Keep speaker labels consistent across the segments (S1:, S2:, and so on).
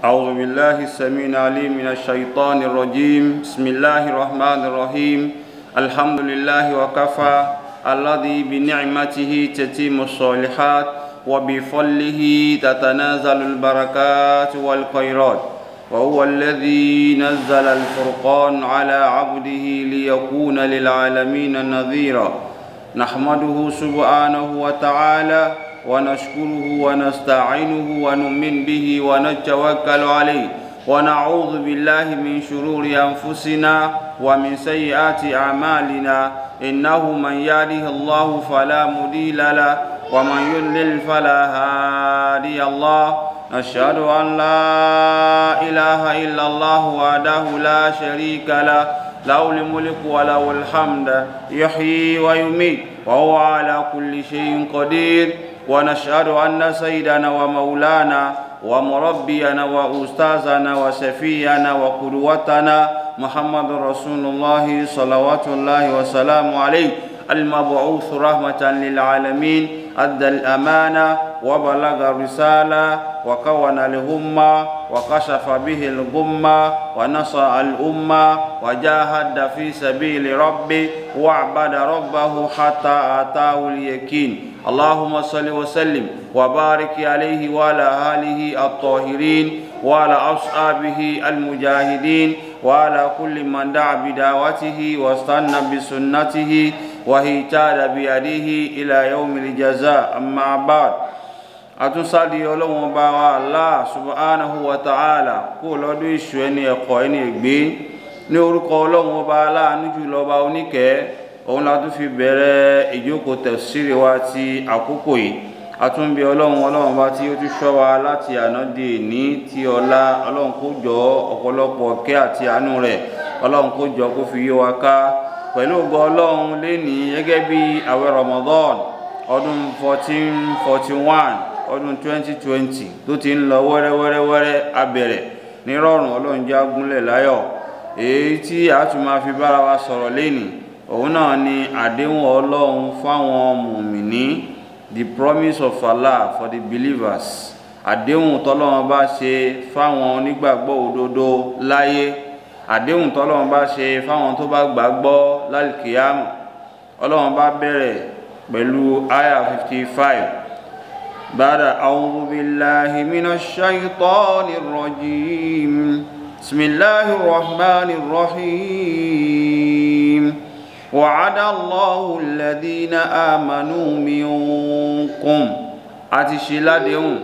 S1: أعوذ بالله السميع العليم من الشيطان الرجيم. بسم الله الرحمن الرحيم. الحمد لله وكفى، الذي بنعمته تتم الصالحات وبفضله تتنازل البركات والخيرات، وهو الذي نزل الفرقان على عبده ليكون للعالمين نذيرا. نحمده سبحانه وتعالى ونشكره ونستعينه ونؤمن به ونتوكل عليه، ونعوذ بالله من شرور أنفسنا ومن سيئات أعمالنا. إنه من يهده الله فلا مضل له ومن يضلل فلا هادي الله. نشهد أن لا إله إلا الله وحده لا شريك له، له الملك وله الحمد، يحيي ويميت وهو على كل شيء قدير. ونشهد أن سيدنا ومولانا ومربينا وأستاذنا وشفيعنا وقدوتنا محمد رسول الله صلوات الله وسلامه عليه، المبعوث رحمة للعالمين، أدى الأمانة وبلغ الرسالة وكون الهمة وكشف به الغمة ونصر الأمة وجاهد في سبيل ربه وعبد ربه حتى آتاه اليقين. اللهم صل وسلم وبارك عليه وعلى آله الطاهرين وعلى أصحابه المجاهدين وعلى كل من دعا بدعوته واستنى بسنته واهتدى بهديه إلى يوم الجزاء. أما بعد، àtúnsáde Ọlọ́run Ọba wa Allah subhanahu wa ta'ala kó lọ́dún ìṣù ẹni ẹ̀kọ́ ẹni ègbé. Ní orúkọ Ọlọ́run Ọba aláàánú jùlọ ọba oníkẹ́, òun la tún fi bẹ̀rẹ̀ ìjókòó tẹ̀síìrì wa ti àkókò yìí. Àtúnbí Ọlọ́run Ọlọ́run Ọba tí ó tún ṣọ́ wa láti àná di èní tí ọlá Ọlọ́run kó jọ ọ̀pọ̀lọpọ̀ kẹ́ àti àánú rẹ̀, Ọlọ́run kó jọ kó fi yé wa ká pẹ̀lú ògo Ọlọ́run lénìí gẹ́gẹ́ bí àwẹ̀ Ramadan ọdún 1441 ọdún 2020 tó ti ń lọ wẹ́rẹ́wẹ́rẹ́wẹ́rẹ́ abẹ̀rẹ̀ nírọ̀rùn. Ọlọ́run jẹ́ á gúnlẹ̀ láyọ̀. Èyí tí a tún máa fi bára wa sọ̀rọ̀ lénìí òun náà ni àdéhùn Ọlọ́run fáwọn mùmìní, the promise of Allah for the believers. Àdéhùn tọ́lọ́run bá ṣe fáwọn onígbàgbọ́ òdodo láyé, àdéhùn tọ́lọ́run bá ṣe fáwọn tó bá gbàgbọ́ lálùkìyámù. Ọlọ́run bá bẹ̀rẹ̀ pẹ̀lú àyà 55. بعد أعوذ بالله من الشيطان الرجيم. بسم الله الرحمن الرحيم. وعد الله الذين آمنوا منكم. Àti ṣe ládéhùn,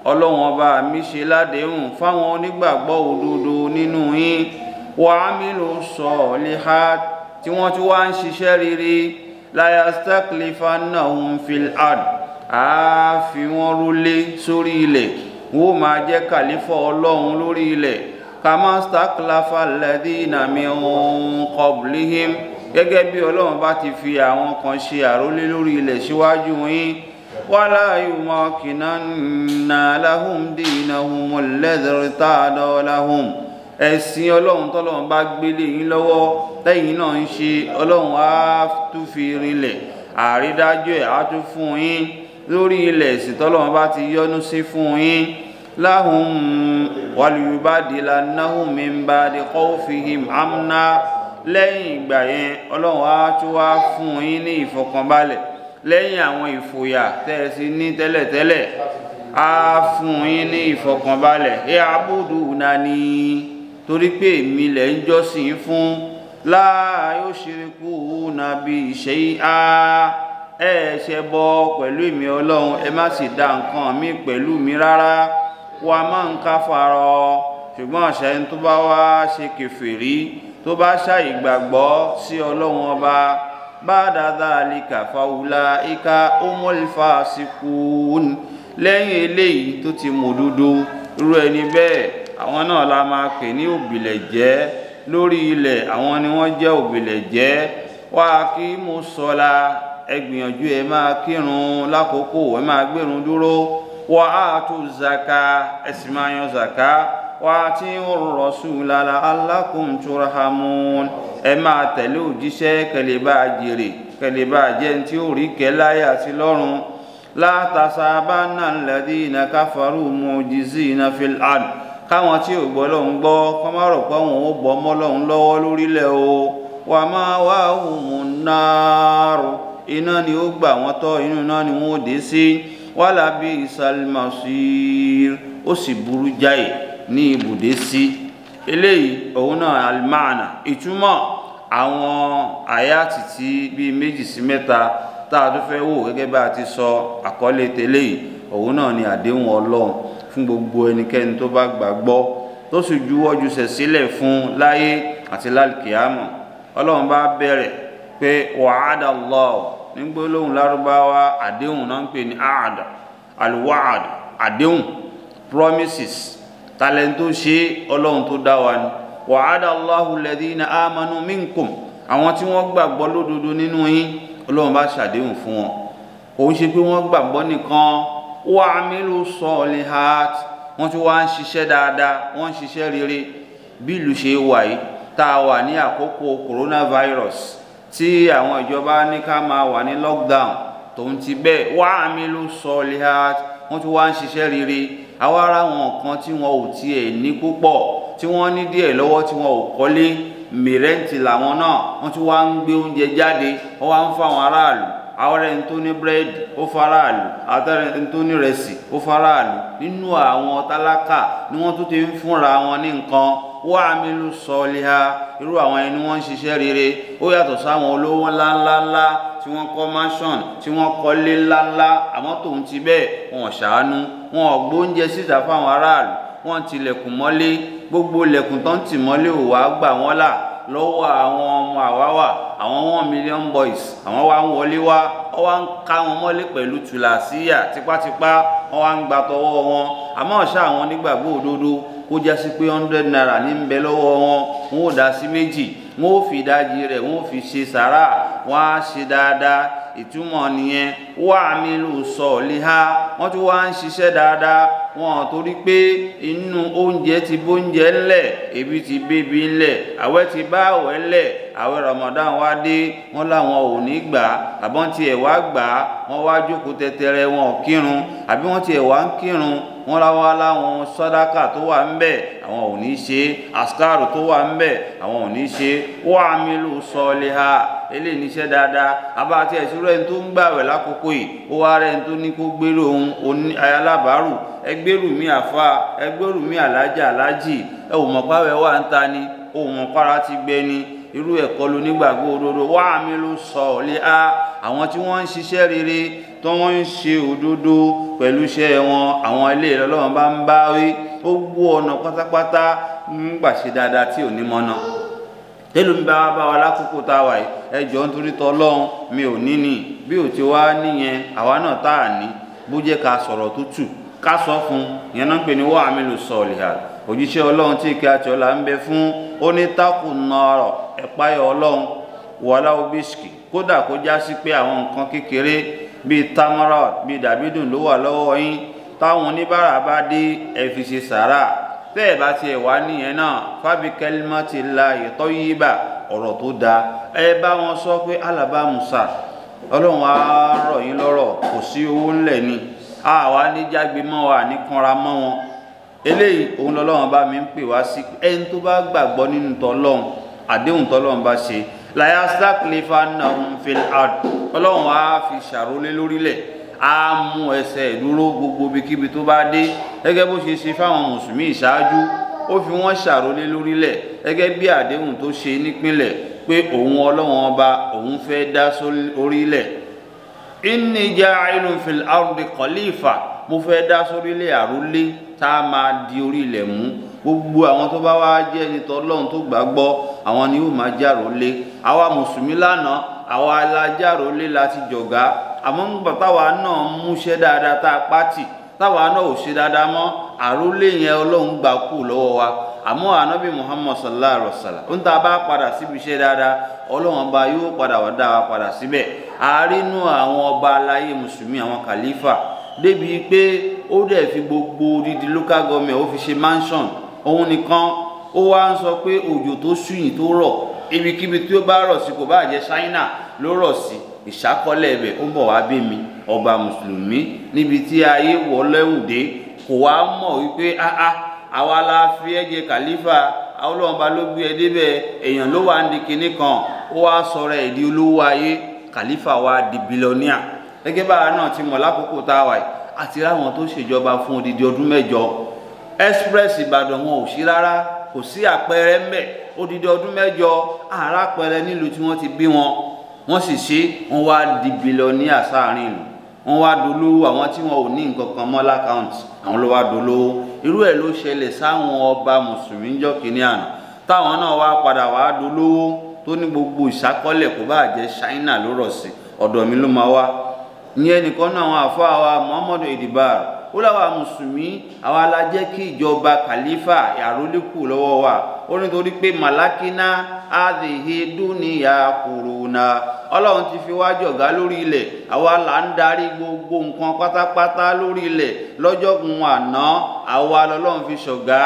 S1: Ọlọ́run Ọba mi ṣe ládéhùn fáwọn onígbàgbọ́ òdodo nínú yín, وعملوا الصالحات, tí wọ́n tún wá ń ṣiṣẹ́ rere, لا يستخلفنهم في الأرض, a fi wọ́n rólé sórí ilẹ̀, wọ́n máa jẹ́ kàlífà Ọlọ́run lórí ilẹ̀, kama stakhlafa alladhina min qablihim, gẹ́gẹ́ bí Ọlọ́run bá ti fi àwọn kan ṣe àrólé lórí ilẹ̀ síwájú yín. Wala yumakkinanna lahum dinahum alladhi irtada lahum. Ẹ̀sìn Ọlọ́run tọ́lọ́run bá gbélé yín lọ́wọ́ lẹ́yìn náà ń ṣe, Ọlọ́run á tún fi rinlẹ̀ àrídájú ẹ̀ á tún fún yín lórí ilẹ̀ ẹ̀sìn tọ́lọ́run bá ti yọ́nú sí fún yín. Lahum waliyubadilannahum min ba'di khawfihim amna. Lẹ́yìn ìgbà yẹn Ọlọ́run á tún wá fún yín ní ìfọ̀kànbalẹ̀ lẹ́yìn àwọn ìfòyà tẹ́ ẹ sì ní tẹ́lẹ̀tẹ́lẹ̀, á fún yín ní ìfọ̀kànbalẹ̀. Ya'budunani, torí pé èmi lẹ̀ ń jọ́sìn fún, la yushrikuna bi shay'a, ẹ ṣe bọ pẹ̀lú èmi Ọlọ́run, ẹ má sì dá nǹkan mi pẹ̀lú mi rárá. Wa man kafara, ṣùgbọ́n àṣẹ tó bá wá ṣe kèfèrí, tó bá ṣàìgbàgbọ́ sí Ọlọ́run Ọba, ba'da dhalika faulaika humul fasiqun, lẹ́yìn eléyìí tó ti mọ̀ òdodo, irú ẹni bẹ́ẹ̀ àwọn náà la máa pè ní òbílẹ̀jẹ́ lórí ilẹ̀, àwọn ni wọ́n jẹ́ òbílẹ̀jẹ́. Wá kí mo sọlá, ẹ gbìyànjú ẹ máa kírun lákòókò, ẹ máa gbérun dúró. Wà á tó zaka, ẹ sì máa yan zaka. Wà á tí ń rasula la'allakum turhamun, ẹ máa tẹ̀lé òjíṣẹ́ kẹlẹ̀ bá jèrè, kẹlẹ̀ bá jẹ́ tí ó rí kẹ́ láyé àti lọ́run. La tasabanna alladhina kafaru mu'jizina fil ard. Káwọn tí ò gbọ́ lọ́hún gbọ́ kọ́ má rò pé òun ò bọ́ mọ́ lọ́hún lọ́wọ́ lórílẹ̀ o. Wà máa wá òun náàrú, iná ni ó gbà wọ́n tọ́, inú iná ni wọ́n ó dé sí. Wàlá bí ìsàlmàṣír, ó sì burú jáì ní ibùdé sí. Eléyìí òun náà almaana, ìtumọ̀ àwọn àyátì tí bíi 2 sí 3 tá a tún fẹ́ wò gẹ́gẹ́ bá a ti sọ àkọlé tẹ́lẹ̀ yìí, òun náà ni àdéhùn Ọlọ́run fún gbogbo ẹnikẹ́ni tó bá gbàgbọ́ tó sì juwọ́ jùsẹ̀ sílẹ̀ fún láyé àti lálùkìyámọ̀. Ọlọ́run bá bẹ̀rẹ̀ pé wa'ada Allah, nígbólóhùn Lárúbáwá àdéhùn náà ń pè ní àdà, alwa'ad, àdéhùn, promises. Talent tó ṣe Ọlọ́run tó dá wa ni. Wa'ada Allahu alladhina amanu minkum, àwọn tí wọ́n gbàgbọ́ lódodo nínú yín, Ọlọ́run bá ṣàdéhùn fún wọn. Kò ń ṣe pé wọ́n gbàgbọ́ nìkan, wa amilu solihat, wọ́n tún wá ń ṣiṣẹ́ dáadáa, wọ́n ń ṣiṣẹ́ rere. Bí ìlú ṣe wà yìí, tá a wà ní àkókò coronavirus tí àwọn ìjọba ní ká máa wà ní lockdown, tòun ti bẹ́ẹ̀ wa amilu solihat, wọ́n tún wá ń ṣiṣẹ́ rere. Àwa ará wọn kan tí wọn ò tiẹ̀ ní púpọ̀, tí wọ́n ní díẹ̀ lọ́wọ́ tí wọn ò kọ́lé, mìrẹ́ǹtì làwọn náà, wọ́n tún wá ń gbé oúnjẹ jáde, wọ́n wá ń fáwọn aráàlú. Àwọn ẹni tó ní búrẹ́dì ó faraàlú, àtàwọn ẹni tó ní rẹsì ó faraàlú. Nínú àwọn tálákà ni wọ́n tún ti ń fúnra wọn ní nǹkan. Wa amilu soliha, irú àwọn ẹni wọ́n ń ṣiṣẹ́ rere. Ó yàtọ̀ sáwọn olówó ńláńláńlá tí wọ́n kọ́ mansion, tí wọ́n kọ́lé ńláńlá, àmọ́ tòun ti bẹ́ẹ̀ wọn ò ṣàánú, wọn ò gbóúnjẹ síta fáwọn aráàlú, wọ́n tilẹ̀kùn mọ́lé. Gbogbo ilẹ̀kùn tó ń tì mọ́lé ò wá gbà wọ́n là lọ́wọ́ àwọn ọmọ àwáwà, àwọn 1 million boys, àwọn wá ń wọlé wá, wọ́n wá ń ká wọn mọ́lé pẹ̀lú tùlàsíyà tipátipá, wọ́n wá ń gba tọwọ́ wọn. Àmọ́ ọ̀ṣà àwọn onígbàgbọ́ òdodo, kó já sí pé 100 naira ní ń bẹ lọ́wọ́ wọn, wọn ò dá sí méjì, wọn ò fi ìdajì rẹ̀, wọn ò fi ṣe sàrà, wọn á ṣe dáadáa. Ìtumọ̀ nìyẹn, wa amilu soliha, wọ́n tún wá ń ṣiṣẹ́ dáadáa. Wọn torí pé inú oúnjẹ ti bóúnjẹ ńlẹ̀, ebi ti bébi ńlẹ̀, àwẹ̀ ti bá àwẹ̀ ńlẹ̀, àwẹ̀ Ramadan wá dé, wọ́n láwọn ò ní gbà, àbọ̀n tiẹ̀ wá gbà, wọ́n wá jókòó tẹtẹrẹ, wọn ò kírun, àbí wọ́n tiẹ̀ wá ń kírun, wọ́n láwá láwọn sàdákà tó wà ńbẹ̀ àwọn ò ní ṣe, àsìkáàrù tó wà ńbẹ̀ àwọn ò ní ṣe. Wa amilu soliha, eléyìí níṣẹ́ dáadáa. Abá àti ẹ̀sùn rẹ̀ tó ń gbàwẹ̀ lákòókò yìí, ó wá rẹ̀ tó ní kó gbérò òun alábàárù, ẹgbẹ́rù mi àfa, ẹgbẹ́rù mi alájà alájì, ẹ ò mọ̀ páwẹ̀ wà ń ta ni, ò mọ̀ para ti gbẹ ni. Irú ẹ̀kọ́ ló nígbàgbọ́ òdodo. Wa amilu soliha, àwọn tí wọ́n ń ṣiṣẹ́ rere, tó wọ́n ń ṣe òdodo pẹ̀lú iṣẹ́ wọn, àwọn ilé Ọlọ́run bá ń bá wí. Ó gbó ọ̀nà pátápátá ń gbà ṣe dáadáa tí ò ní mọ́nà. Tẹ́lómi bá wá bá wa lákòókò tá a wà yìí, ẹ jọ̀ọ́ nítorí tọlọ́run mi ò ní ní, bí ò ti wá níyẹn, àwa náà tá a ní, bó jẹ́ ká sọ̀rọ̀ tútù, ká sọ fún ìyẹn náà ń pè ní wa amilu solihat. Òjíṣẹ́ Ọlọ́run tí ìkẹ́ àti ọlá ń bẹ fún, ó ní takùn nọ̀rọ̀, ẹ̀páyọ̀ Ọlọ́run, wàhálà obìsìkì, kódà kó já sí pé àwọn nǹkan kékeré bíi tamara, bíi dàbídùn ló wà lọ́wọ́ yín, táwọn oníbàárà bá dé ẹ fi ṣe sàrà. Tẹ́ ẹ bá tiẹ̀ wá níyẹn náà, fábí kalimatillahi tayyiba, ọ̀rọ̀ tó dáa, ẹ bá wọn sọ pé alaba musa, Ọlọ́run á rọ̀ yín lọ́rọ̀, kò sí owó ńlẹ̀ ni, àwa ní jágbe mọ́ wa, ní kanra mọ́ wọn. Eléyìí òun lọ́lọ́run bá mi ń pè wá sí, ẹni tó bá gbàgbọ́ nínú tọ́lọ́run, àdéhùn tọ́lọ́run bá ṣe, la yastakhlifannahum fil ard, Ọlọ́run á fi ṣàrólé lórílẹ̀, á mú ẹsẹ̀ ìdúró gbogbo ibikíbi tó bá dé, gẹ́gẹ́ bó ṣe ṣe fáwọn mùsùlùmí ìṣáájú, ó fi wọ́n ṣàrólé lórílẹ̀ gẹ́gẹ́ bí àdéhùn tó ṣe nípìnlẹ̀ pé òun Ọlọ́run ọba òun fẹ́ dá sórílẹ̀. Inni ja'ilun fil ardi khalifa, mo fẹ́ dá sórílẹ̀ àrólé tá a máa di orílẹ̀ mú. Gbogbo àwọn tó bá wá jẹ́ ẹni tọ́lọ́run tó gbàgbọ́, àwọn ni yóò máa jàrólé. Àwa mùsùlùmí lánàá, àwa alájàrólé láti jọ̀gá, àmọ́ ńgbà táwa náà múṣẹ́ dáadáa tá a pátì, táwa náà ò ṣe dáadáa mọ́, àrólé yẹn Ọlọ́run gbà kú lọ́wọ́ wa. Àmọ́ ànábì Muhammad sallallahu alaihi wasallam, ń tá a bá padà síbi iṣẹ́ dáadáa, Ọlọ́run ọba yóò padà wá dá wa padà síbẹ̀. Àárínú àwọn ọba aláyé mùsùlùmí, àwọn kàlífà, débi pé ó dẹ̀ fi gbogbo odidi local government ó fi ṣe mansion òun nìkan. Ó wá ń sọ pé òjò tó ṣúyìn tó rọ̀, ibikíbi tí ó bá rọ̀ sí, kò bá jẹ́ China ló rọ̀ sí, ìṣákọ́lẹ̀ ẹ̀bẹ̀ ó bọ̀ wá bí mi ọba mùsùlùmí níbi tí ayé wọ̀ lẹ́wùn dé, kò wá mọ̀ wípé áá Àwa la fi ẹ́ jẹ kàlífà, Ọlọ́run bá ló gbé ẹ débẹ̀, èèyàn ló wà ń di kinní kan, ó wá sọ̀rọ̀ ẹ̀ di olówó ayé, kàlífà wa di bílíọ̀nìà. Gẹ́gẹ́ báwa náà ti mọ̀ lákòókò tá a wà yìí, àti ráwọn tó ṣèjọba fún odidi ọdún 8. Express Ìbàdàn wọn ò sí rárá, kò sí àpẹẹrẹ ńbẹ̀. Odidi ọdún 8 àrà àpẹẹrẹ nílùú tí wọ́n ti bí wọn, wọ́n sì ṣe, wọ́n wá di bílíọ̀nìà sáàrin ìlú, wọ́n wá dolówó. Àwọn tí wọn ò ní nǹkan kan mọ́ lákàùntì, àwọn ló wá dolówó. Irú ẹ̀ ló ṣẹlẹ̀ sáwọn ọba mùsùlùmí ńjọ́ kìíní àná, táwọn náà wá padà wá dolówó tó ní gbogbo ìṣákọ́lẹ̀ kò bá jẹ́ China ló rọ̀ sí, ọ̀dọ̀ mi ló máa wá. Ìyẹn nìkan náà àwọn àfáà wa Muhammadu Idibar, ó láwa mùsùlùmí àwa la jẹ́ kí ìjọba kàlífà àrólé kù lọ́wọ́ wa. Ó nítorí pé màlákínà àdìhí dúnìyà kùrùnà, Ọlọ́run ti fi wá jọ̀gá lórí ilẹ̀, àwa là ń darí gbogbo nǹkan pátápátá lórí ilẹ̀. Lọ́jọ́gun àná àwa lọ́lọ́run fi ṣọ̀gá.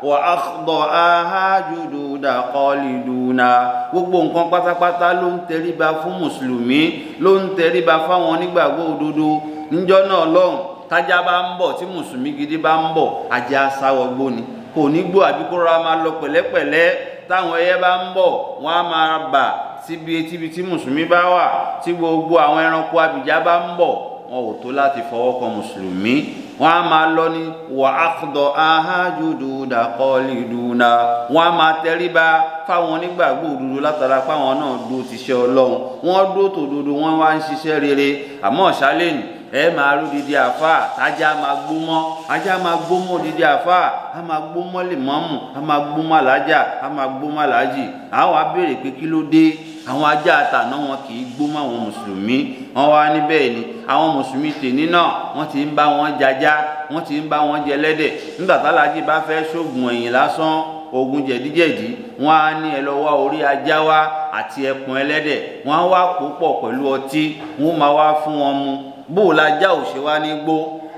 S1: Wà á dọ̀ áhájúdúdà kọ́lìdúnà, gbogbo nǹkan pátápátá ló ń tẹríba fún mùsùlùmí, ló ń tẹríba fáwọn onígbàgbọ́ òdodo. Níjọ́ náà lọ́hùn, tájá bá ń bọ̀, tí mùsùlùmí gidi bá ń bọ̀, ajá sáwọ́ gbó ni, kò ní gbó àbí kó rọra máa lọ pẹ̀lẹ́pẹ̀lẹ́. Táwọn ẹyẹ bá ń bọ̀, wọ́n á máa bà síbi etíbi tí mùsùlùmí bá wà. Tí gbogbo àwọn ẹranko abìjà bá ń bọ̀, wọn ò tó láti fọwọ́ kan mùsùlùmí, wọ́n á máa lọ ní wà á dọ̀ áhájúdúdà kọ́lìdúnà, wọ́n á máa tẹríba fáwọn onígbàgbọ́ òdodo látara fáwọn náà dúró ti ṣe Ọlọ́run, wọ́n dúró tòdodo, wọ́n wá ń ṣiṣẹ́ rere. Àmọ́ ṣálẹ́nì ẹ máa rú didi àfáà, tájá máa gbó mọ́, ajá máa gbó mọ́ didi àfáà, á máa gbó mọ́ lèmọ́mù, á máa gbó mọ́ alájà, á máa gbó mọ́ alájì. Àwọn á béèrè pé kí ló dé? Àwọn ajá àtàná wọn kì í gbó mọ́ àwọn mùsùlùmí. Wọ́n wá níbẹ̀ ni àwọn mùsùlùmí tèní náà wọ́n ti ń bá wọn jajá, wọ́n ti ń bá wọn jẹlẹ́dẹ̀. Nígbà tálájì bá fẹ́ ṣoògùn ẹ̀yìn lásán, oògùn jẹ̀díjẹ̀dí, wọ́n á ní ẹ lọ wá orí ajá wá àti ẹkùn ẹlẹ́dẹ̀, wọ́n á wá kó pọ̀ pẹ̀lú ọtí, wọ́n máa wá fún wọn mu. Bó lajá ò ṣe wá ní gbó?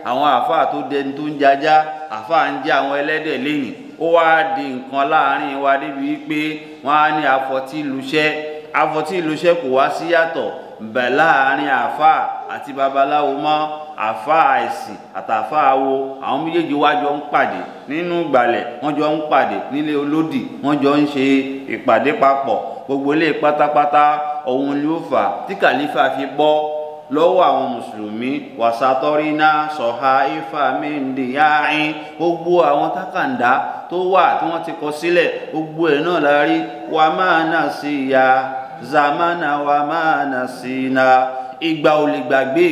S1: Àwọn àáfàá tó dẹni tó ń jajá, àáfàá ń jẹ àwọn ẹlẹ́dẹ̀ lẹ́yìn. Ó wá di nǹkan láàrin wa débi pé wọ́n á ní àfọ̀tí lùṣẹ́, àfọ̀tí lùṣẹ́ kò wá sí yàtọ̀ bẹ̀ láàrin àáfàá àti babaláwo mọ́. Àáfàá ẹ̀sìn àtàáfàá wo, àwọn méjèèjì wá jọ ń pàdé nínú ìgbàlẹ̀, wọ́n jọ ń pàdé nílé olódì, wọ́n jọ ń ṣe ìpàdé papọ̀. Gbogbo ilé pátápátá òun ni ó fà tí kàlífà fi bọ́ lọ́wọ́ àwọn mùsùlùmí. Wàsátọ́rínà sọ̀ha ifá mẹ́ndìyàáín, gbogbo àwọn tákàndá tó wà tí wọ́n ti kọ sílẹ̀, gbogbo ẹ̀ náà la rí. Wà máa nà sí ya zamana wà máa nà sí na. Ìgbà ò lè gbàgbé,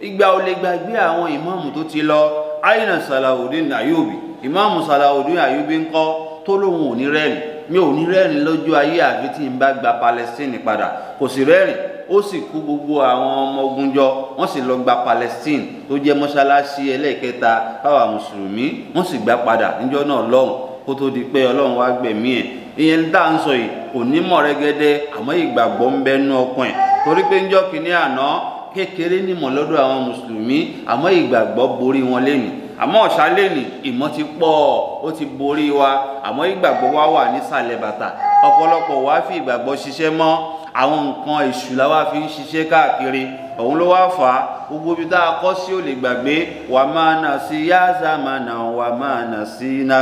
S1: ìgbà ò lè gbàgbé àwọn ìmáàmù tó ti lọ. Àyìnà Salawudeen Ayubi, ìmáàmù Salawudeen Ayubi ńkọ́, tó lóun ò ní rẹ́rìn, mi ò ní rẹ́rìn lọ́jọ́ ayé àfi tí n bá gba Palestine padà. Kò sì rẹ́rìn, ó sì kó gbogbo àwọn ọmọ ogun jọ, wọ́n sì lọ gba Palestine tó jẹ́ mọ́ṣáláṣí ẹlẹ́ẹ̀kẹta fáwa mùsùlùmí, wọ́n sì gbà padà níjọ́ náà lọ́hùn kó tó di pé Ọlọ́run wá gbẹ̀mí ẹ̀. Ìyẹn tá à ń sọ yìí kò ní mọ̀ rẹ́gẹ́dẹ́, àmọ́ ìgbàgbọ́ ń bẹ nú ọkàn ẹ̀, torí pé níjọ́ kìíní àná kékeré nímọ̀ lọ́dọ̀ àwọn mùsùlùmí, àmọ́ ìgbàgbọ́ borí wọn lẹ́nìí. Àmọ́ ọ̀ṣà lẹ́nìí ìmọ̀ ti pọ̀, ó ti borí wa, àmọ́ ìgbàgbọ́ wa wà nísàlẹ̀ bàtà. Ọ̀pọ̀lọpọ̀ wa fi ìgbàgbọ́ ṣiṣẹ́ mọ́, àwọn nǹkan èṣù la wá fi ń ṣiṣẹ́ káàkiri. Òun ló wá fà á gbogbo ibi tá a kọ́ sí ò lè gbàgbé. Wà máa nà sí yá zamana wà máa nà sí na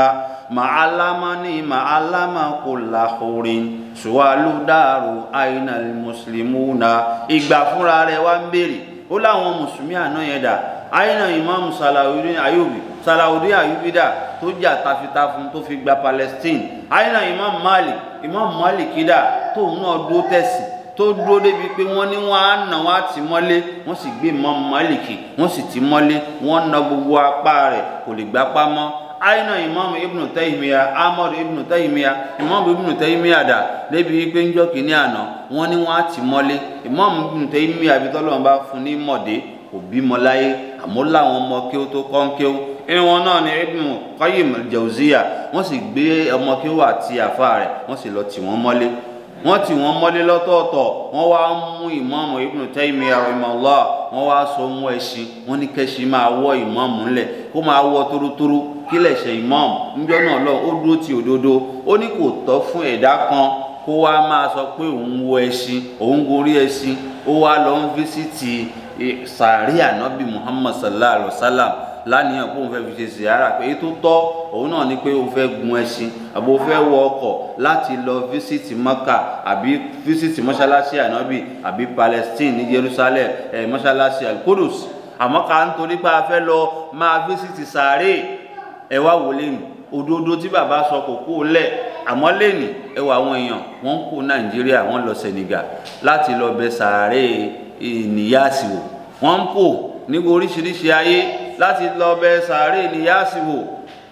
S1: màálámà ní màálámà kò làkùnrin ṣùwálù dàrú àìnà mùsùlùmí na. Ìgbà fúnra rẹ̀ wá ń béèrè, ó láwọn mùsùlùmí àná yẹn dà? Àyìnà ìmáàmù Salawudeen Ayubi, Salawudeen Ayubi dà tó jà tafitafun tó fi gba Palestine? Àyìnà ìmáàmù Malik, ìmáàmù Malik dà tóun náà dúró tẹ̀sí, tó dúró débi pé wọ́n ní wọ́n á nà wọ́n á tì mọ́lé, wọ́n sì gbé ìmáàmù Malik, wọ́n sì tì mọ́lé, wọ́n na gbogbo apá rẹ̀ kò lè gbápá mọ́. Àyìnà ìmáàmù Ibn Taymiya, Ahmad Ibn Taymiya, ìmáàmù Ibn Taymiya dà débi pé ńjọ́ kìíní àná wọ́n ní wọ́n á tì mọ́lé. Ìmáàmù Ibn Taymiya àbí tọ́lọ́run bá fún ní mọ̀dé kò bímọ láyé, àmọ́ láwọn ọmọ kí ó tó kọ́ ń kéwú. Inú wọn náà ni Ibn Qayyim al-Jawziyya, wọ́n sì gbé ọmọ kéwú àti àfa rẹ̀, wọ́n sì lọ tì wọ́n mọ́lé. Wọ́n tì wọ́n mọ́lé lọ́tọ̀ọ̀tọ̀, wọ́n wá mú ìmáàmù Ibn Taymiyyah rahimahullah, wọ́n wá so mú ẹṣin, wọ́n ní kẹ́ṣin máa wọ́ ìmáàmù ńlẹ̀, kó máa wọ́ torútorú. Kí lẹ̀ṣẹ̀ ìmáàmù níjọ́ náà lọ? Ó dúró ti òdodo, ó ní kò tọ́ fún ẹ̀dá kan kó wá máa sọ pé òun wọ ẹṣin, òun gorí ẹṣin, ó wá lọ ń físítì sàárì ànábì Muhammad sallallahu alayhi wa sallam. Láníyàn pé òun fẹ́ fi ṣe ziyara, pé èyí tó tọ́ òun náà ni pé òun fẹ́ gun ẹṣin àbò fẹ́ wọ ọkọ̀ láti lọ físítì Mọ́kà àbí físítì mọ́ṣáláṣí ànábì àbí Palestine ní Jerusalem, mọ́ṣáláṣí Al-Qudus. Àmọ́ ká ń torí pé a fẹ́ lọ máa físítì sàárè, ẹ wá wò lẹ́nu òdodo tí bàbá sọ kò kú lẹ̀. Àmọ́ lẹ́nu ẹ wà àwọn èèyàn wọ́n kú Nàìjíríà, wọ́n lọ Senegal láti lọ bẹ sàárè Níyàsì wò, wọ́n ń kó ní oríṣiríṣi ayé láti lọ bẹ sàárè Níyàsì wò.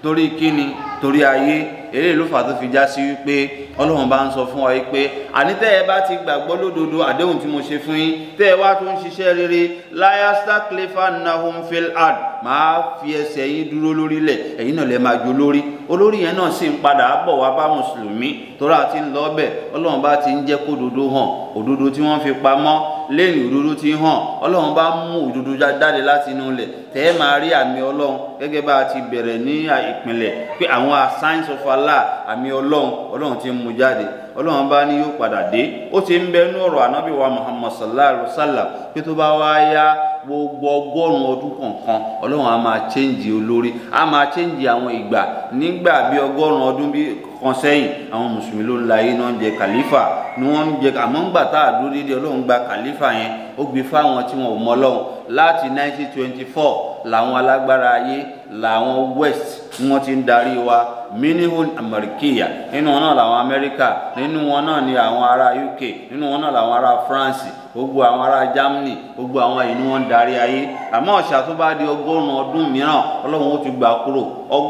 S1: Torí kíni? Torí ayé. Eléyìí ló fà tó fi já sí wípé Ọlọ́run bá ń sọ fún wa wípé àní tẹ́ ẹ bá ti gbàgbọ́ lódodo àdéhùn tí mo ṣe fún yín, tẹ́ ẹ wá tó ń ṣiṣẹ́ rere, layastakhlifannahum fil ard, máa fi ẹsẹ̀ yín dúró lórílẹ̀, ẹ̀yin náà lè máa jó lórí. Olórí yẹn náà sì ń padà bọ̀ wá bá mùsùlùmí, torí àti ń lọ bẹ̀. Ọlọ́run bá ti ń jẹ́ kó dodo hàn, òdodo tí wọ́n fi pamọ́ lẹ́yìn òdodo ti hàn. Ọlọ́run bá mú òdodo jáde láti inú ilẹ̀, tẹ́ ẹ máa rí àmì Ọlọ́run gẹ́gẹ́ bá a ti bẹ̀rẹ̀ ní ìpìlẹ̀ pé àwọn signs of Allah, àmì Ọlọ́run, Ọlọ́run ti mú jáde. Ọlọ́run bá ní yóò padà dé. Ó ti ń bẹ nú ọ̀rọ̀ ànábì wa Muhammad sallallahu alaihi wasallam pé tó bá wá yá gbogbo 100 ọdún kọ̀ọ̀kan Ọlọ́run á máa chẹ́ǹjì olórí, á máa chẹ́ǹjì àwọn ìgbà. Nígbà bí 100 ọdún bí kan sẹ́yìn, àwọn mùsùlùmí ló ń la ayé náà ń jẹ kàlífà ni wọ́n ń jẹ. Àmọ́ ńgbà tá a dúró déédéé, Ọlọ́run gba kàlífà yẹn, ó gbé fáwọn tí wọn ò mọ Ọlọ́run. Láti 1924 làwọn alágbára ayé, làwọn West, wọ́n ti ń darí wa, minihun Amerikiya, nínú wọn náà làwọn Amẹ́ríkà, nínú wọn náà ni àwọn ará UK, nínú wọn náà làwọn ará France, gbogbo àwọn ará Germany, gbogbo àwọn yìí ni wọ́n ń darí ayé. Àmọ́ ọ̀sà tó bá di 100 ọdún mìíràn, Ọlọ́run ó ti gbà kúrò.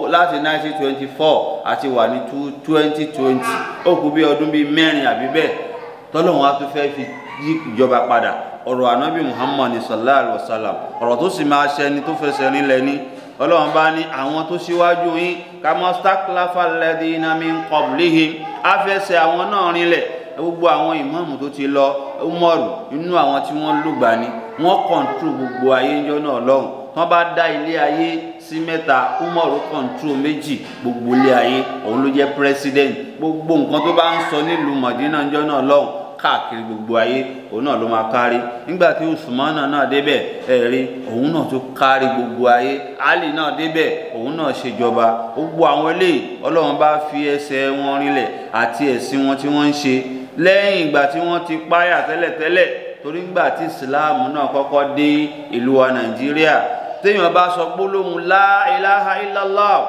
S1: Láti 1924 àti wà ní 2020, ó kù bí ọdún bíi 4 àbí bẹ́ẹ̀ tọ́lọ́run á tún fẹ́ fi yí ìjọba padà. Ọ̀rọ̀ ànábì Muhammad sallallahu alaihi wasallam, ọ̀rọ̀ tó sì máa ṣẹ ni tó fẹsẹ̀ rinlẹ̀ ni. Ọlọ́run bá ní àwọn tó síwájú yín, kamastaklafa alladhina min qablihim, á fẹsẹ̀ àwọn náà rinlẹ̀. Gbogbo àwọn ìmáàmù tó ti lọ, Umaru inú àwọn tí wọ́n lùgbà ni, wọ́n kọ̀ǹtró gbogbo ayé ńjọ́ náà lọ́hùn. Wọ́n bá dá ilé ayé sí 3, Umaru kọ̀ǹtró 2 gbogbo ilé ayé, òun ló jẹ́ president. Gbogbo nǹkan tó bá ń sọ nílùú Mọ̀dínà ńjọ́ náà lọ́hùn káàkiri gbogbo ayé, òun náà ló máa kárí. Nígbà tí Usmana náà débẹ̀, ẹ̀rí òun náà tó kárí gbogbo ayé. Ali náà débẹ̀, òun náà ṣèjọba. Gbogbo àwọn eléyìí Ọlọ́run bá fi ẹsẹ̀ wọn rinlẹ̀ àti ẹ̀sìn wọn tí wọ́n ń ṣe lẹ́yìn ìgbà tí wọ́n ti páyà tẹ́lẹ̀tẹ́lẹ̀. Torí ńgbà tí Ìsìláàmù náà kọ́kọ́ dé ìlú wa Nàìjíríà, téèyàn bá sọ gbólóhùn la ilaha illallah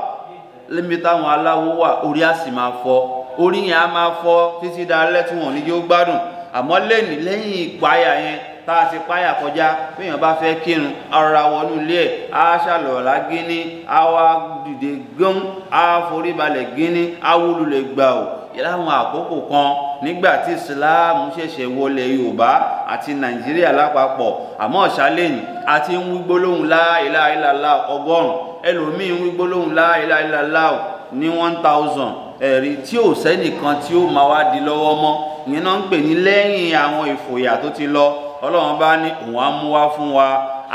S1: lémi táwọn aláwo wà, orí á sì máa fọ́, orí yẹn á máa fọ́ títí dalẹ́ tí wọ́n ní jẹ́ ó gbádùn. Àmọ́ lẹ́nìí, lẹ́yìn ìpáyà yẹn tá a ti páyà kọjá, béèyàn bá fẹ́ kírun, ara wọnú ilé ẹ̀, á ṣàlọ̀lá gíní, á wá dìde gán, á forí balẹ̀ gíní, á wólulẹ̀ gbà ò. Láwọn àkókò kan nígbà tí Ìsìláàmù ṣẹ̀ṣẹ̀ wọlé Yorùbá àti Nàìjíríà lápapọ̀, àmọ́ ṣàlẹ́yìn àti ń wí gbólóhùn la ilaha illallah 100, ẹlòmíín wí gbólóhùn la ilaha illallah ní 1000, ẹ̀rí tí ò sẹ́nìkan tí ó máa wá di lọ́wọ́ mọ́. Ìyẹn náà ń pè ní lẹ́yìn àwọn ìfòyà tó ti lọ, Ọlọ́run bá ní òun á mú wá fún wa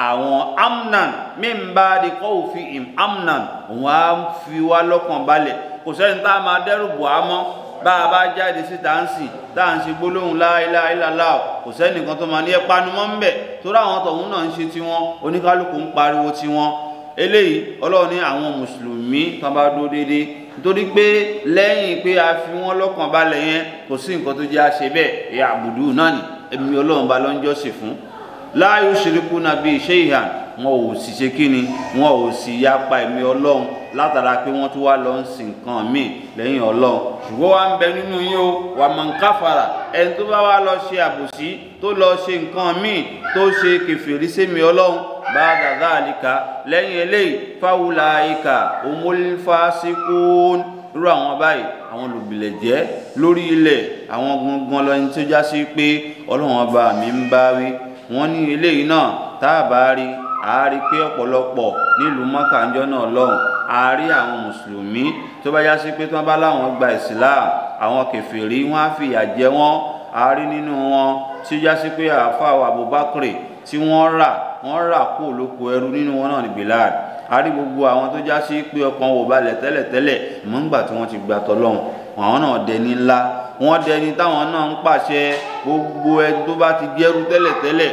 S1: àwọn amnan min ba'di khawfihim amnan, òun á fi wá lọ́kàn balẹ̀. Kò sẹ́ni tá a máa dẹ́rù bò á mọ́. Bá a bá jáde síta ń sìn tá à ń ṣe gbólóhùn la ilaha illallah, kò sẹ́nìkan tó máa ní ẹ panu mọ́ ń bẹ̀, torí àwọn tọ̀hún náà ń ṣe tiwọn, oníkálukú ń pariwo tiwọn. Eléyìí Ọlọ́run ní àwọn mùsùlùmí tán bá dúró déédéé, nítorí pé lẹ́yìn pé a fi wọ́n lọ́kàn balẹ̀ yẹn, kò sí nǹkan tó jẹ́ àṣẹ bẹ́ẹ̀. Ẹ̀yà àbùdù náà ni èmi Ọlọ́run bá ló ń jọ́sìn fún. La yushrikuna bi shay'an, wọn ò sì ṣe kíni, wọn ò sì yapa èmi Ọlọ́run látara pé wọ́n tún wá lọ ń sin nǹkan míì lẹ́yìn Ọlọ́run. Ṣùgbọ́n wá ń bẹ nínú yín o, wà man kafara, ẹni tó bá wá lọ ṣe àbòsí, tó lọ ṣe nǹkan míì, tó ṣe kèfèrí sémi Ọlọ́run, ba'da dhalika, lẹ́yìn eléyìí, fa'ulaika humul fasiqun, irú àwọn báyìí àwọn olùbìlẹ̀jẹ́ lórí ilẹ̀, àwọn gangan lọ́ni tó já sí pé Ọlọ́run ọba mi ń bá wí. Wọ́n ní eléyìí náà tá a bá rí, a rí pé ọ̀pọ̀lọpọ̀ nílùú Mọ́kà ńjọ́ náà lọ́hùn, a rí àwọn mùsùlùmí tó bá já sí pé tí wọ́n bá láwọn gba Ìsìláàmù, àwọn kèfèrí wọ́n á fìyà jẹ wọ́n. A rí nínú wọn tí ó já sí pé àáfàá Abubakar tí wọ́n rà kó lóko ẹrú, nínú wọn náà ní Bilal. A rí gbogbo àwọn tó já sí pé ọkàn wò balẹ̀ tẹ́lẹ̀tẹ́lẹ̀, mọ́ ńgbà tí wọ́n ti gbà tọ́lọ́hun, àwọn náà dẹni ńlá, wọ́n dẹni táwọn náà ń pàṣẹ gbogbo ẹni tó bá ti jẹ́rú tẹ́lẹ̀tẹ́lẹ̀.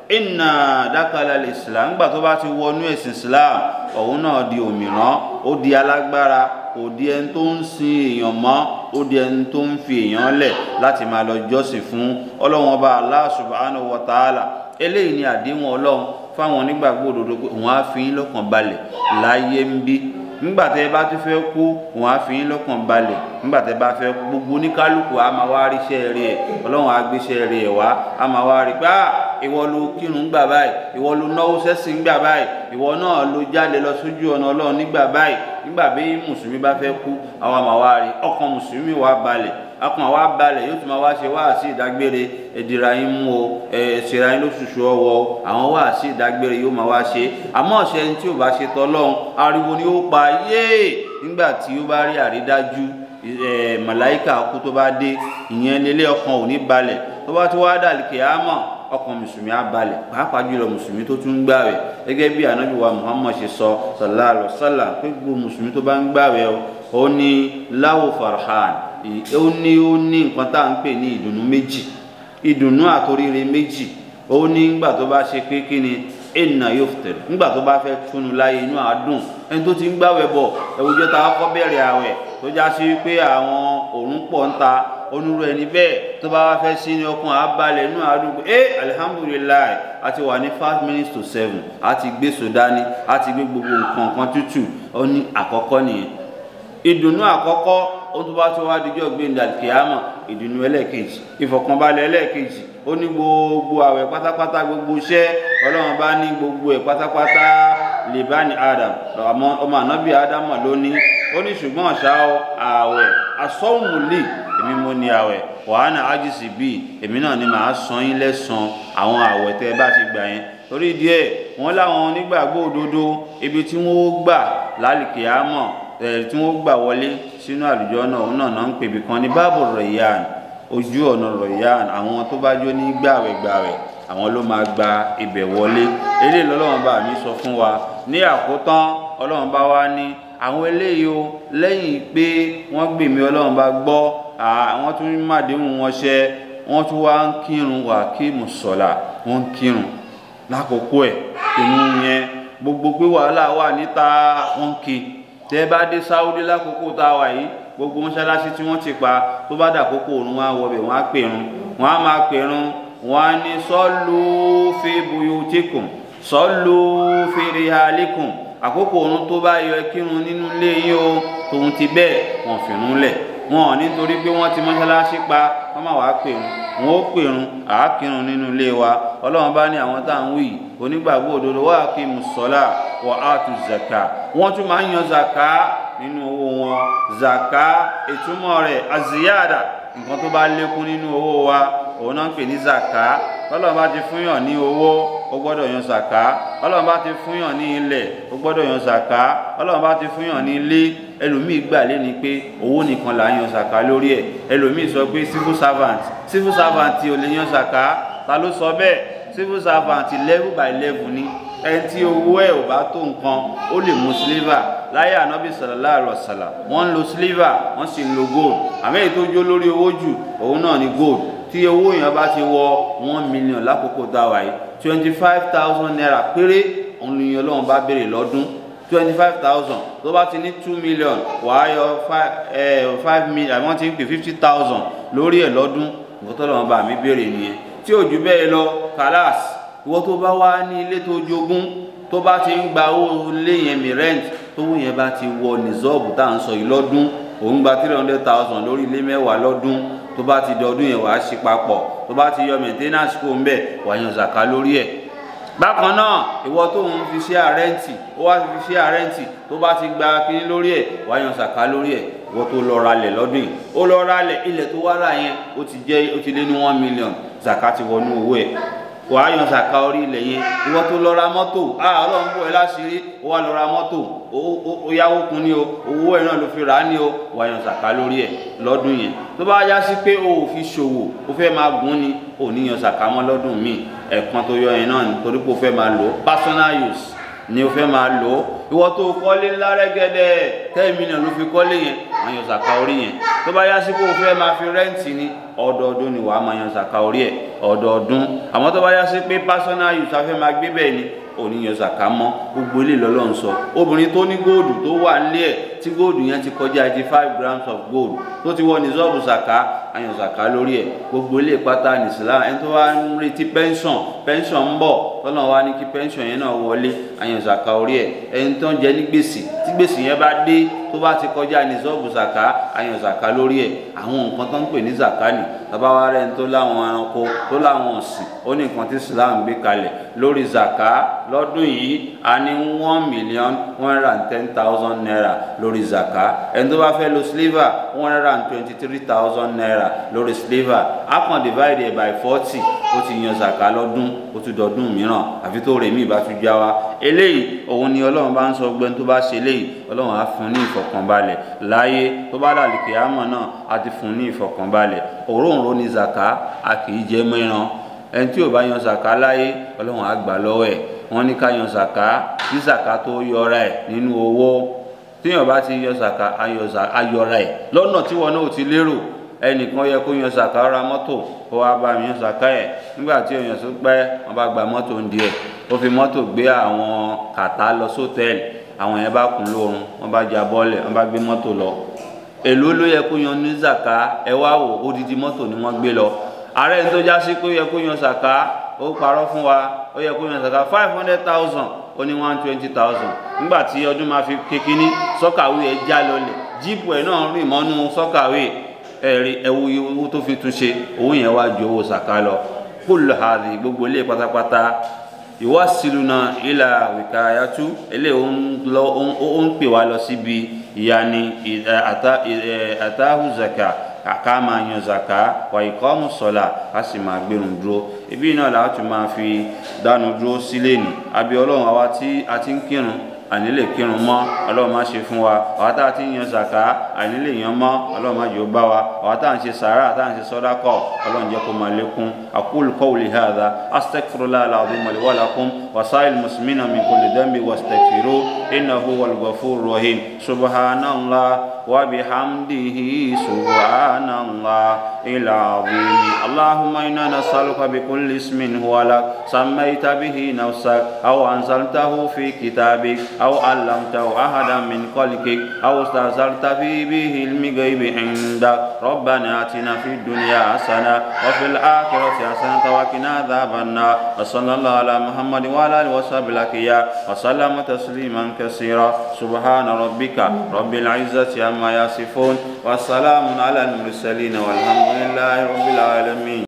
S1: Inna dakala al-Islam, ńgbà tó bá ti wọnú ẹ̀sìn Islam, Òun náà di òmìrán, ó di alágbára, kò di ẹni tó ń sin èèyàn mọ́, ó di ẹni tó ń fi èèyàn lẹ̀ láti máa lọ jọ́sìn fún Ọlọ́run Ọba Allah subhanahu wa ta'ala. Eléyìí ni àdéhùn Ọlọ́run fáwọn onígbàgbọ́ òdodo pé òun á fi yín lọ́kàn balẹ̀ láyé ń bí. Nígbà tẹ́ bá tún fẹ́ kú, òun á fi yín lọ́kàn balẹ̀. Nígbà tẹ́ bá fẹ́ kú, gbogbo oníkálukú á máa wá rí iṣẹ́ rẹ̀ ẹ̀, Ọlọ́run á gbé iṣẹ́ rẹ̀ wá, á máa wá rí pé ìwọ ló kírun gbà báyìí, ìwọ ló náwó sẹ́sìn gbà báyìí, ìwọ náà ló jáde lọ sójú ọ̀nà Ọlọ́run nígbà báyìí. Nígbà bí mùsùlùmí bá fẹ́ kú, àwa máa wá rí ọkàn mùsùlùmí wá balẹ̀, ọkàn wa balẹ̀, yóò tún máa wá ṣe wáàsí ìdágbére, ẹ̀dìrà yín mú o, ẹ̀ṣẹ̀ra yín lóṣooṣù ọwọ́ o, àwọn wáàsí ìdágbére yóò máa wá ṣe. Àmọ́ ọ̀ṣẹ́ ẹni tí ò bá ṣe tọ́lọ́run, ariwo ni ó pa yéè nígbà tí ó bá rí àrídájú màláíkà kú tó bá dé, ìyẹn lélẹ̀ ọkàn ò ní balẹ̀. Tó bá tún wá dàlí kìámọ̀, ọkàn mùsùlùmí á balẹ̀, pàápàá jùlọ mùsùlùmí tó tún ń gbààwẹ̀. Gẹ́gẹ́ bí ànábì wa Muhammad ṣe sọ sallallahu alaihi wasallam pé gbogbo mùsùlùmí tó bá ń gbààwẹ̀ o, ó ní láwò farhan, ó ní nǹkan tá à ń pè ní ìdùnnú méjì, ìdùnnú àtoríire méjì. Ó ní nígbà tó bá ṣe pé kí ni inna yuftir, nígbà tó bá fẹ́ túnú láyé inú àádùn. Ẹni tó ti ń gbààwẹ̀ bọ̀, ẹwùjọ́ ta kọ́kọ́ bẹ̀rẹ̀ àwẹ̀ tó já sí pé àwọn òórùn pọ̀ ń ta, onírú ẹni bẹ́ẹ̀ tó bá wá fẹ́ sí ní ọkàn abalẹ̀ inú àádùn pé alhamdulilayi, a ti wà ní 6:55, a ti gbé sódání, a ti gbé gbogbo nǹkan kan tútù. Ó ní àkọ́kọ́ nìyẹn, ìdùnnú àkọ́kọ́. Ó tún bá tó wá dijọ́ gbẹ̀ndà kìámọ̀, ìdùnnú ẹlẹ́ẹ̀kejì, ìfọ̀kànbalẹ̀ ẹlẹ́ẹ̀kejì. Ó ní gbogbo àwẹ̀ pátápátá, gbogbo iṣẹ́ Ọlọ́run bá ní gbogbo ẹ̀ pátápátá lè bá ní Adam, ọmọ ànábì Ádámọ̀ ló ní. Ó ní ṣùgbọ́n ṣá o, àwẹ̀ asọ́wùmùlì, èmi mo ní àwẹ̀, wàhánà ájísì bíi èmi náà ni màá san yín lẹ́san àwọn àwẹ̀ tẹ́ ẹ bá ti gbà yẹn. Torí díẹ̀ wọ́n láwọn onígbàgbọ́ òdodo ibi tí wọ́n ó gbà lálìkìámọ̀, tí wọ́n gbà wọlé sínú àlùjọ náà, òun náà ń pèbí kan ní báàbò Rayyan, ojú ọ̀nà Rayyan. Àwọn tó bá jó ní gbàwẹ̀gbàwẹ̀, àwọn ló máa gba ibẹ̀ wọlé. Eléyìí lọ́lọ́run bá mi sọ fún wa ní àkótán. Ọlọ́run bá wá ní àwọn eléyìí o, lẹ́yìn pé wọ́n gbèmí Ọlọ́run bá gbọ́, àwọn tún màdéhùn wọn ṣẹ, wọ́n tún wá ń kírun, wà kí mùsọ̀là, wọ́n ń kírun lákòókò ẹ̀. Ìrun yẹn gbogbo pé wàhálà wà níta, wọ́n ń kí. Tẹ́ bá dé Saudi lákòókò tá a wà yìí, gbogbo mọ́ṣáláṣí tí wọ́n ti pa, tó bá dàkókò òrùn, wọn á wọbẹ̀, wọ́n á pèrun, wọ́n á máa pèrun, wọ́n á ní sọ́lù fi buyutikum, sọ́lù fi rihalikum. Àkókò òrùn tó bá yọ kírun nínú ilé yín o, tòun ti bẹ́ẹ̀ wọ́n fìrun lẹ̀. Wọn ò nítorí pé wọ́n ti mọ́ṣáláṣí pa, wọ́n máa wá pèrun, wọn ó pèrun, àá kírun nínú ilé wa. Ọlọ́run bá ní àwọn tá à ń wí onígbàgbọ́ òdodo, wà kí mùsọ́lá wà á tu zaka. Wọ́n tún máa ń yan zaka nínú owó wọn. Zaka ìtumọ̀ rẹ̀ aziyada, nǹkan tó bá lékún nínú owó wa, òun náà ń pè ní zaka. Ọlọ́run bá ti fúnyàn ní owó, ó gbọ́dọ̀ yan zaka. Ọlọ́run bá ti fúnyàn ní ilẹ̀, ó gbọ́dọ̀ yan zaka. Ọlọ́run bá ti fúnyàn ní ilé. Ẹlòmíì gbà lé ní pé owó nìkan là ń yan zaka lórí ẹ̀. Ẹlòmíì sọ pé civil servant, civil servant ò lè yan zaka. Ta ló sọ bẹ́ẹ̀? Civil servant level by level ni. Ẹni tí owó ẹ̀ ò bá tó nǹkan, ó lè mú silver. Láyé ànábì sallallahu alaihi wasallam, wọ́n ń lo silver, wọ́n sì ń lo gold. Àmọ́ èyí tó jó lórí owó jù, òun náà ni gold. Tí owó yẹn bá ti wọ 1 million lákòókò tá a wà yìí, 25,000 naira péré òun ni Ọlọ́run bá béèrè lọ́dún. 25,000 tó bá ti ní 2 million, wàá yọ 5 million, wọ́n ti ń pè 50,000 lórí ẹ̀ lọ́dún. Nǹkan tó lọ́wọ́ bá mi béèrè nìyẹn. Tí ò jù bẹ́ẹ̀ lọ, kàlás. Ìwọ tó bá wá ní ilé tó jogún, tó bá ti ń gba owó ilé yẹn mi rent, tówó yẹn bá ti wọ nìzọ́ọ̀bù tá à ń sọ yìí lọ́dún, òun gba 300,000 lórí ilé mẹ́wàá lọ́dún. Tó bá ti dọdún yẹn, wàá ṣe papọ̀. Tó bá ti yọ maintenance kó ń bẹ̀, wàá yan zaka lórí ẹ̀. Bákan náà, ìwọ tó ń fi ṣe àrẹ́ǹtì, ó wá fi ṣe àrẹ́ǹtì, tó bá ti gba kíní lórí ẹ̀, wàá yan zaka lórí ẹ̀. Ìwọ tó lọ ralẹ̀ lọ́dún yìí, ó lọ ralẹ̀, ilẹ̀ tó wá rà yẹn, ó ti jẹ́, ó ti lé ní 1 million, zaka ti wọnú owó ẹ̀, wàá yan zaka orí ilẹ̀ yẹn. Ìwọ tó lọ ra mọ́tò, Ọlọ́run bò ẹ́ láṣìírí, ó wá lọ ra mọ́tò, ó yáwó kun ní o, owó ẹ̀ náà ló fi rà á ní o, wàá yan zaka lórí ẹ̀ lọ́dún yẹn. Tó bá yá sí pé o ò fi ṣòwò, o fẹ́ máa gùn ni, o ní yan zaka mọ́ lọ́dún míì. Ẹ̀kan tó yọ yẹn náà nítorí pé o fẹ́ máa lò ó personal use ni o fẹ́ máa lò ó. Ìwọ tó kọ́lé ńlá rẹ́gẹ́dẹ́, 10 million ló fi kọ́lé yẹn, wàá yan zaka orí yẹn. Tó bá yá sí pé o fẹ́ máa fi rẹ́ǹtì ni, ọdọọdún ni wàá máa yan zaka orí ẹ̀, ọdọọdún. Àmọ́ tó bá yá sí pé personal use a fẹ́ máa gbé bẹ́ẹ̀ ni, Òní yan zaka mọ́. Gbogbo ilé lọ́lọ́run sọ. Obìnrin tó ní góòdù tó wà nílé ẹ̀ tí góòdù yẹn ti kọjá 85 grams of gold tó ti wọ ní zọ́ọ̀bù zaka, àyàn zaka lórí ẹ̀. Gbogbo ilé pátá ní Islam. Ẹni tó wá ń retí pension, pension ń bọ̀, tọ́lọ́run wá ní kí pension yẹn náà wọlé, àyàn zaka orí ẹ̀. Ẹni tó ń jẹ ní gbèsè, tí gbèsè yẹn bá dé tó bá ti kọjá ní zọ́ọ̀bù zaka, àyàn zaka lórí ẹ̀. Àwọn nǹkan tó ń pè ní zaka ni. Bàbá wa rẹ̀ ń tó láwọn ẹranko tó láwọn ọ̀sìn, ó ní nǹkan tí Islam gbé kalẹ̀ lórí zaka lọ́dún yìí. A ní 1,110,000 naira lórí zaka. Ẹni tó bá fẹ́ lo sliver, 123,000 naira lórí sliver. A kàn divide by 40, ó ti yan zaka lọ́dún, ó tún dọdún mìíràn àfi tó rèmí ìbá tún já wa. Eléyìí òun ni Ọlọ́run bá ń sọ gbẹ́ni tó bá ṣe eléyìí, Ọlọ́run á fún ní ìfọ̀kànbalẹ̀ láyé. Tó bá dàlí kìámọ̀ náà, á ti fún ní ìfọ̀kànbalẹ̀. Òróǹro ni zaka, a kì í jẹ mẹ́ran. Ẹni tí ò bá yan zaka láyé, Ọlọ́run á gbà lọ́wọ́ ẹ̀. Wọ́n ní ká yan zaka, kí zaka tó yọra ẹ̀ nínú owó. Tíyàn bá ti yan zaka, á yọra ẹ̀ lọ́nà tí wọn náà ò ti lérò. Ẹnìkan yẹ kó yan zaka ra mọ́tò, ó wá bá mi yan zaka ẹ̀. Nígbà tí èèyàn tó pẹ́, wọ́n bá gba mọ́tò ń di ẹ̀. Ó fi mọ́tò gbé àwọn kàtá lọ sótẹ́ẹ̀lì. Àwọn yẹn bá kún lóorun, wọ́n bá ja bọ́ọ̀lẹ̀, wọ́n bá gbé mọ́tò lọ. Èló ló yẹ kó yan ní zaka? Ẹ wá wò, odidi mọ́tò ni wọ́n gbé lọ. Ààrẹ ní tó já sí pé ó yẹ kó yan zaka, ó parọ́ fún wa, ó yẹ kó yan zaka 500,000, ó ní 120,000. Nígbà tí ọdún máa fi kékiní, sọ́kàwé ẹ̀ já lọlẹ̀, jíìpù ẹ̀ náà rìn mọ́nú sọ́kàwé. Ẹ̀rí ẹ̀wù owó tó fi tún ṣe, owó yẹn wá ju owó zaka lọ. Kullu hadhi, gbogbo ilé pátápátá ìwásílùnà ìlà wìkàyàtú, ilé ó ń pè wá lọ síbi ìyani àtàhù zaka, ká máa yan zaka, wà ìkọ́mù sọ̀là, a sì máa gbérun dúró. Ibi náà la tún máa fi dánu dúró sílé ní. Àbí Ọlọ́run, àwa tí a ti ń kírun, àní lè kírun mọ́, Ọlọ́run má ṣe fún wa. Àwa tá a ti ń yan zaka, àní lè yan mọ́, Ọlọ́run má jẹ́ ó bá wa. Àwa tá à ń ṣe sàárà, tá à ń ṣe sọ́dákọ̀, Ọlọ́run jẹ́ kó máa lékún. Aqulu qawli hadha, astaghfirullaha al-azim li wa lakum wa sa'il muslimina min kulli dhanbi wastaghfiruhu innahu huwal ghafurur rahim. Subhanallah wa bihamdihi, subhanallah il-azim. Allahumma inna nas'aluka bi kulli ismin huwa lak sammayta bihi nafsak aw anzaltahu fi kitabik أو علمته أحدا من خلقك أو استأثرت به علم غيب عندك. ربنا آتنا في الدنيا حسنة وفي الآخرة حسنة وقنا عذاب النار. وصلى الله على محمد وعلى آله وصحبه وسلم تسليما كثيرا. سبحان ربك رب العزة عما يصفون وسلام على المرسلين والحمد لله رب العالمين.